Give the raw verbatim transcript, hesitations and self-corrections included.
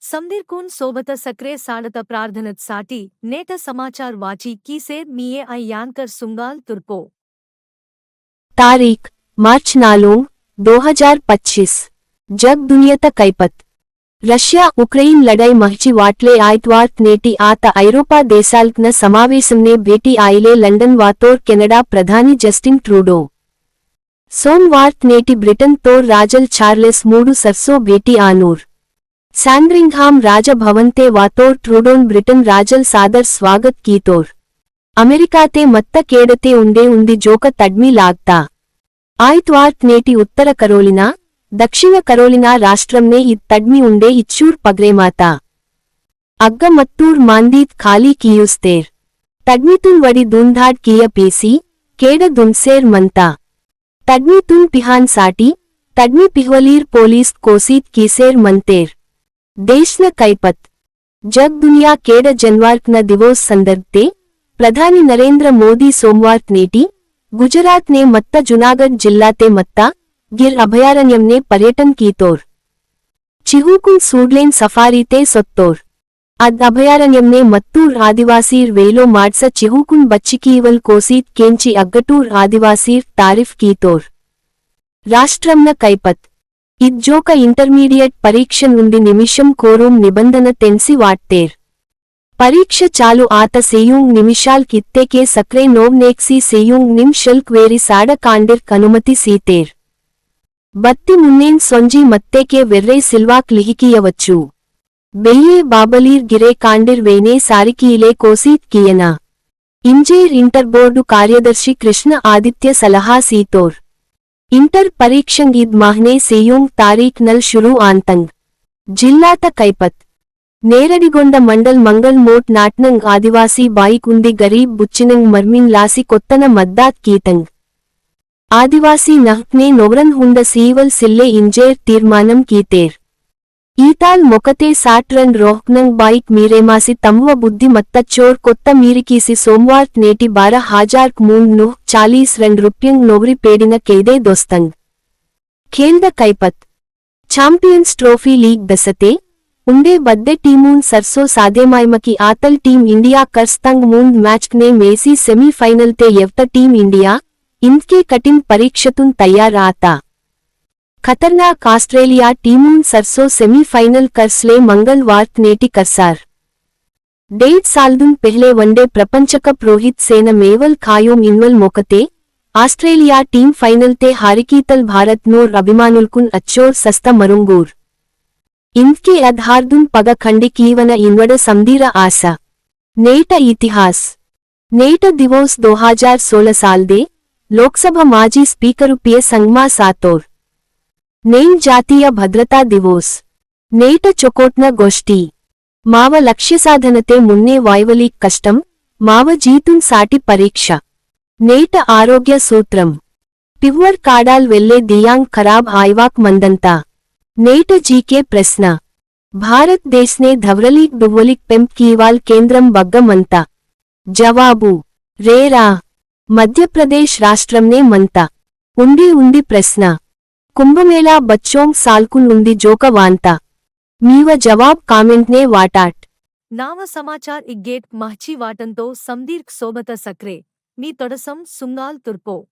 समदीरकुन सोबत सक्रे साड़त प्रार्थनत साटी, नेट समाचार वाची कीसेर मीये अ यानकर सुंगाल तुर्पो। तारीख, मार्च नालुंग, दो हजार पच्चीस। जग दुनियत कैपत। रशिया उक्रेन लड़ाई महची वाटले आइतवार्त नेटी आत ऐरोपा देशाल्कन समावेशमने भेटी आइले लंडन वातोर केनडा प्रधानी जस्टिन ट्रूडो। सोमवार्त नेटी ब्रिटन तोर राजल चार्लेस मूडु सरसो भेटी आनूर। सैंड्रिंगहाम राजभवन ते वातोर ट्रूडोन ब्रिटन राजल सादर स्वागत कीतोर। अमेरिका ते मत्त केडते उंडे उंदी जोक तड्मी लागता। आइतवार्त नेटी उत्तर करोलिना, दक्षिण करोलिना राष्ट्रम ने इद तड्मी उंडे इच्चूर पगरेमाता। अग्ग मत्तूर मांदीत खाली कियुस्तेर। तड्मीतुन वडी दुंधाड किय पेसी, केड दुंसेर मंता। तड्मीतुन पिहान साटी, तड्मी पिहवलीर पोलीस कोसीत कीसेर मंतेर। देश न कैपत। जग दुनिया केड जनवार्क न दिवोस संदर्भ ते, प्रधानी नरेंद्र मोदी सोमवार नेटी, गुजरात ने मत्ता जूनागढ़ जिल्ला ते मत्ता, गिर अभयारण्यम ने पर्यटन कीतोर। चिहूकुन सूडलेन सफारी ते सोत्तोर। अद अभयारण्यम ने मत्तूर आदिवासीर वेलो माडसा चिहूकुन बच्चिकीवल कोसीत केंची अग्गटूर आदिवासीर तारीफ कीतोर। राष्ट्रम न कैपत। इज्जोक intermediate परीक्षण उंदी निमिषम कोरूम निबंधन तेंसी वाटतेर। परीक्षा चालू आत सेयुंग निमिषाल कित्ते के सक्रे नोवनेक्सी सेयुंग निमिषल्क वेरी साड कांडिर अनुमति सीतेर। बत्ती मुन्नेन सोंजी मत्ते के वेर्रे सिल्वाक लिहिकियवच्चू। बेये बाबलीर गिरे कांडिर वेने सारिकीले कोसीत कियना। इंजेर इंटर बोर्डु कार्यदर्शी कृष्ण आदित्य सलहा सीतोर। इंटर परीक्षंग इद माहने सेयुंग तारीख नल शुरू आंतंग। जिल्लात कैपत। नेरडिगोंड मंडल मंगल मोट नाटनंग आदिवासी बाइक उंदी गरीब बुच्चिनंग मर्मिंग लासी कोत्तन मद्दात कीतंग। आदिवासी नहकने नोवरन हुंद सीवल सिल्ले इंजेर तीर्मानम कीतेर। ईताल मोकते साठ रन रोहकनंग बाइक मीरेमासी तम्व बुद्धि मत्ता चोर कोत्ता मीरिकीसी सोमवार नेटी बारह हजार मूंद नूह चालीस रन रुपयंग नोवरी पेडिन केदे दोस्तंग। खेल द कैपत। Champions Trophy league दसते, उंडे बद्दे टीमून सरसो सादेमायमकी आतल टीम इंडिया कर्स्तंग मूंद मैच ने मेसी semi final ते येवता टीम इंडिया, इंदके कठिन परीक्षतुन तैयार आता। खतरनाक ऑस्ट्रेलिया टीमून सरसो semi final कर्सले मंगलवार नेटी कर्सार। डेढ़ साल दुन पहले वनडे प्रपंच कप रोहित सेन मेवल खायोम इनवल मोकते, ऑस्ट्रेलिया टीम final ते हारिकीतल भारत नोर अभिमानुलकुन अच्छोर सस्ता मरुंगूर। इंदके आधार दुन पग खंडी कीवन इनवड समदीर आशा। नेट इतिहास। नेट दिवोस दो हजार सोलह साल दे, लोकसभा माजी स्पीकर पी ए संगमा सातोर। नेन जातीय भद्रता दिवोस। नेट चोकोटन गोष्ठी। माव लक्ष्य साधनते मुन्ने वायवली कष्टम, माव जीतुन साटी परीक्षा। नेट आरोग्य सूत्रम। पिवर काडाल वेल्ले दियांग खराब आयवाक मंदंता। नेट जीके प्रश्न। भारत देश ने धवरलीक दुवलिक पेंप कीवाल केंद्रम बग्ग मंता। जवाबु। रेरा। मध्य प्रदेश राष्ट्रम ने मंता। उंदी उंदी प्रश्न। कुंभमेला बच्चोंग सालकुन उंदी जोक वांता। मीव जवाब comment ने वाटाट। नाव समाचार इग्गेट महची वाटंतो समदीर्क सोबत सक्रे, मी तोडसम सुंगाल तुर्पो।